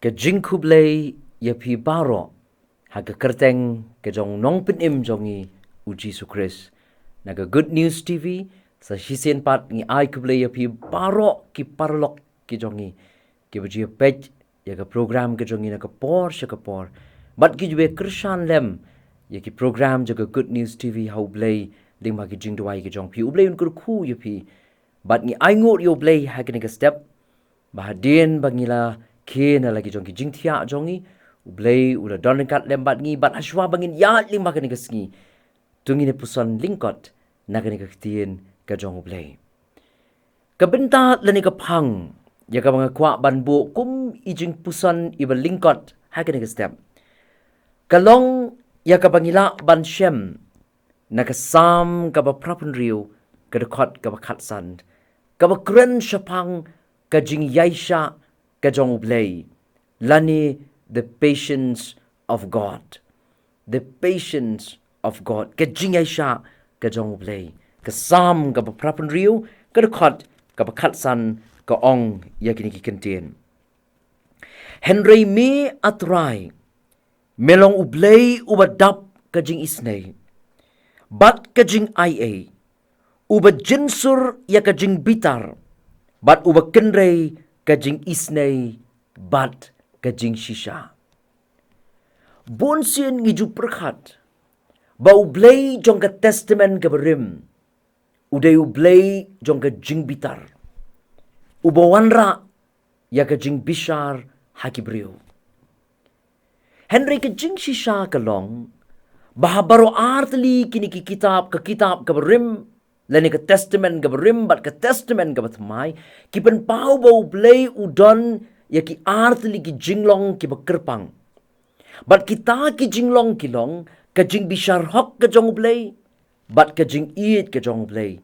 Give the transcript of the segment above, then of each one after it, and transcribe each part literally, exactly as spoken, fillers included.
Ka jingkhublei ïa phi baroh ha ka kyrteng ka jong u Nongpynim jong ngi u Jisu Khrist. Na ka Good News T V, sa shisien pat ngi ai khublei ïa phi baroh ki paralok ki jong ngi, kiba ju ïa peit ïa ka program ka jong ngi na ka por sha ka por, bad ki ju ïa kyrshan lem ïa ki program jong ka Good News T V ha U Blei lyngba ki jingduwai ki jong phi. U Blei un kyrkhu ïa phi. Bad ngi ainguh ïa U Blei ha kane ka step ba hadien ba ngi la khie na la ki jong ki jingthiah jong ngi, U Blei u la don ryngkat lem bad ngi, bad hashwa ba ngin ïaid lyngba kane ka sngi, to ngin ïa puson lyngkot na kane ka ktien ka jong U Blei. Ka bynta lane ka phang ïa kaba nga kwah ban buh kum i jingpuson iba lyngkot ha kane ka step, ka long ïa kaba ngi lah ban shem na ka Salm kaba phra phew hynriew, ka dkhot kaba khatsan, kaba kren shaphang ka jingïaishah ka jong U Blei, lane the patience of God. The patience of God. Ka jingïaishah ka jong U Blei. Ka Salm kaba phra phew hynriew, ka dkhot kaba khatsan, ka ong ïa kine ki kyntien: Hynrei me, A Trai, me long U Blei uba dap ka jingisynei bad ka jingaiei, uba jynsur ïa ka jingbitar, bad uba kynrei ka jingisynei bad ka jingshisha. Bun sien ngi ju pyrkhat ba U Blei jong ka Testament kaba rim u dei U Blei jong ka jingbitar, uba wanrah ïa ka jingbishar ha ki briew. Hynrei ka jingshisha ka long ba ha baroh artylli kine ki kitab, ka kitab kaba rim lane ka Testament kaba rim bad ka Testament kaba thymmai, ki pynpaw ba U Blei u don ïa ki artylli ki jinglong kiba kyrpang. Bad kita ki jinglong ki long ka jingbishar hok ka jong U Blei bad ka jingïeit ka jong U Blei.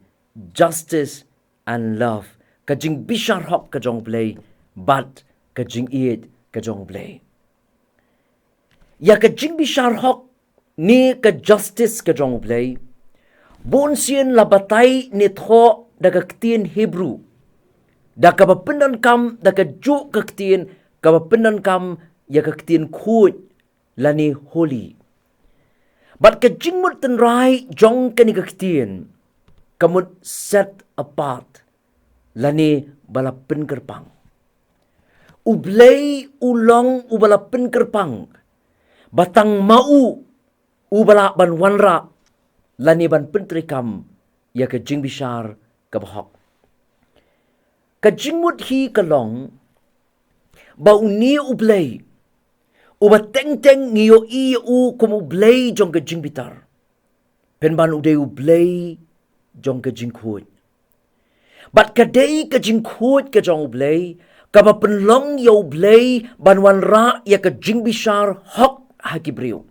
Justice and love. Ka jingbishar hok ka jong U Blei bad ka jingïeit ka jong U Blei. Ïa ka jingbishar hok ne ka justice ka jong U Blei, bun sien la batai ne thoh da ka ktien Hebru, da kaba pyndonkam, da kajuh ka ktien kaba pyndonkam ïa ka ktien khuid lane holy. Bad ka jingmut tynrai jong kane ka ktien ka mut set apart, lane ba la pynkyrpang. U Blei u long uba la pynkyrpang, ba tang ma u uba lah ban wanrah lane ban pyntreikam ïa ka jingbishar kaba hok. Ka jingmut hi ka long ba une U Blei uba teng teng ngi ïohi ïa u kum U Blei jong ka jingbitar, pynban u dei U Blei jong ka jingkhuid. Bad ka dei ka jingkhuid ka jong U Blei kaba pynlong ïa U Blei ban wanrah ïa ka jingbishar hok ha ki briew.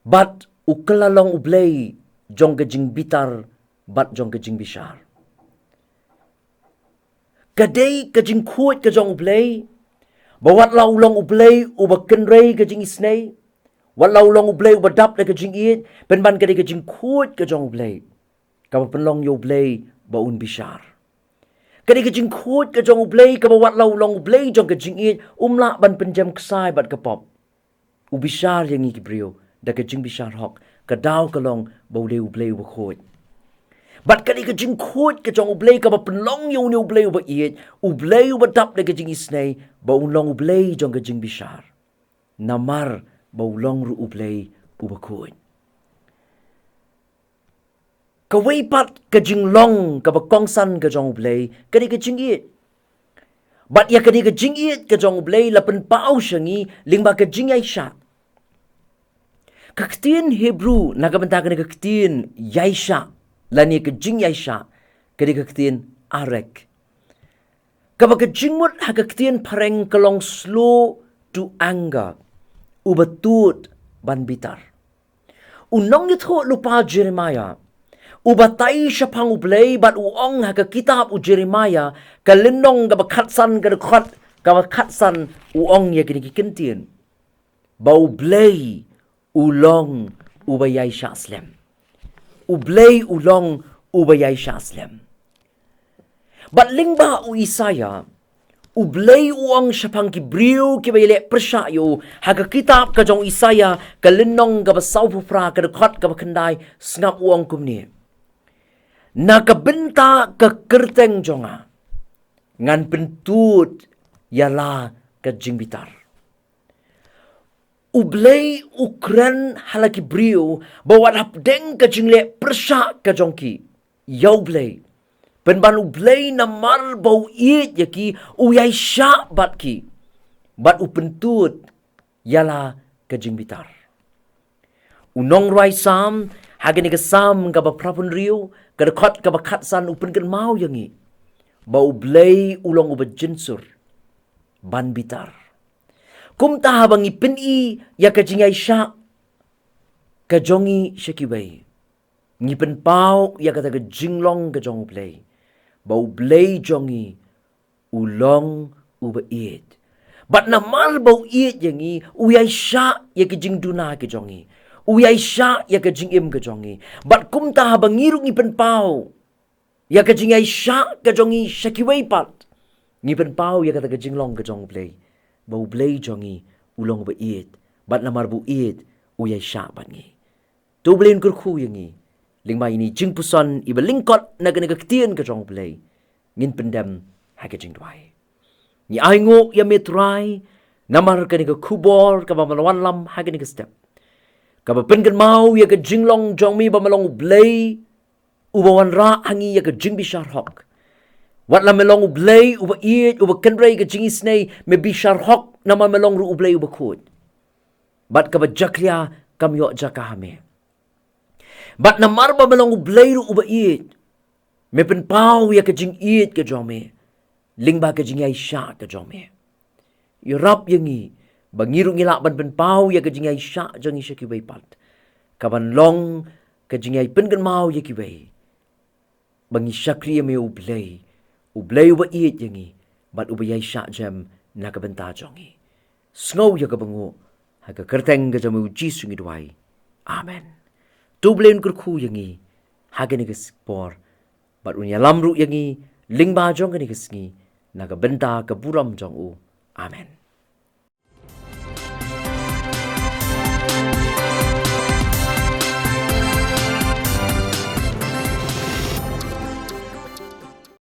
Bad u kylla long U Blei jong ka jingbitar bad jong ka jingbishar. Ka dei ka jingkhuid ka jong U Blei ba wat la u long U Blei uba kynrei ka jingisynei, wat la u long U Blei uba dap da ka jingïeit, pynban ka dei ka jingkhuid ka jong U Blei kaba pynlong ïa U Blei ba un bishar. Ka dei ka jingkhuid ka jong U Blei kaba wat la u long U Blei jong ka jingïeit, um lah ban pynjem ksai bad ka pop. U bishar ïa ngi ki briew da ka jingbishar hok, ka daw ka long ba u dei U Blei uba khuid. Bad ka dei ka jingkhuid ka jong U Blei kaba pynlong ïa une U Blei uba ïeit, U Blei uba dap da ka jingisynei, ba un long U Blei jong ka jingbishar, namar ba u long ruh U Blei uba khuid. Kawei pat ka jinglong kaba kongsan ka jong U Blei ka dei ka jingïeit. Bad ïa ka dei ka jingïeit ka jong U Blei la pynpaw sha ngi lyngba ka jingïaishah. Ka ktien Hebru na ka bynta kane ka ktien ïaishah lane ka jingïaishah ka dei ka ktien arek, kaba ka jingmut ha ka ktien phareng ka long slow to anger, uba tud ban bitar. U nongïathuhlypa Jeremiah u batai shaphang U Blei bad u ong ha ka kitab u Jeremiah, ka lynnong kaba khatsan, ka dkhot kaba khatsan, u ong ïa kine ki kyntien, ba U Blei u long uba ïaishah slem. U Blei u long uba ïaishah slem. Bad lyngba u Isaïah, U Blei u ong shaphang ki briew kiba ïaleh pyrshah ïa u, ha ka kitab ka jong u Isaïah, ka lynnong kaba sawphew phra, ka dkhot kaba khyndai, sngap u ong kumne: Na ka bynta ka kyrteng jong nga, ngan pyntud ïa la ka jingbitar. U Blei u kren ha la ki briew ba wat hapdeng ka jingleh pyrshah ka jong ki ïa U Blei, pynban U Blei namar ba u ïeit ïa ki, u ïaishah bad ki, bad u pyntud ïa la ka jingbitar. U nongrwai Salm, ha kane ka Salm kaba phraphew, ka dkhot kaba khatsan, u pynkynmaw ïa ngi ba U Blei u long uba jynsur ban bitar. Kumta haba ngi pyni ïa ka jingïaishah ka jong ngi sha kiwei, ngi pynpaw ïa kata ka jinglong ka jong U Blei, ba U Blei jong ngi u long uba ïeit. Bad namar ba u ïeit ïa ngi, u ïaishah ïa ka jingduna ka jong ngi, u ïaishah ïa ka jingim ka jong ngi. Bad kumta haba ngi ruh ngi pynpaw ïa ka jingïaishah ka jong ngi sha kiwei pat, ngi pynpaw ïa kata ka jinglong ka jong U Blei, ba U Blei jong ngi u long uba ïeit, bad namar ba u ïeit, u ïaishah bad ngi. To U Blei un kyrkhu ïa ngi lyngba ine i jingpuson iba lyngkot na kane ka ktien ka jong U Blei. Ngin pyndem ha ka jingduwai. Ngi ainguh ïa me Trai namar kane ka khubor kaba me la wanlam ha kane ka step, kaba pynkynmaw ïa ka jinglong jong me ba me long U Blei uba wanrah ha ngi ïa ka jingbishar hok. Wat la me long U Blei uba ïeit, uba kynrei ka jingisynei, me bishar hok namar me long ruh U Blei uba khuid. Bad kaba jakhlia kam ïoh jaka ha me. Bad namar ba me long U Blei ruh uba ïeit, me pynpaw ïa ka jingïeit ka jong me lyngba ka jingïaishah ka jong me. Ïarap ïa ngi ba ngi ruh ngi lah ban pynpaw ïa ka jingïaishah jong ngi sha kiwei pat, kaban long ka jingïai pynkynmaw ïa kiwei ba ngi shakri ïa me U Blei, U Blei uba ïeit ïa ngi bad uba ïaishah jem na ka bynta jong ngi. Sngew ïa kaba nguh, ha ka kyrteng ka jong me U Jisu ngi duwai. Amen. To U Blei un kyrkhu ïa ngi ha kane ka por, bad un ïalam ruh ïa ngi lyngba jong kane ka sngi, na ka bynta ka burom jong u. Amen.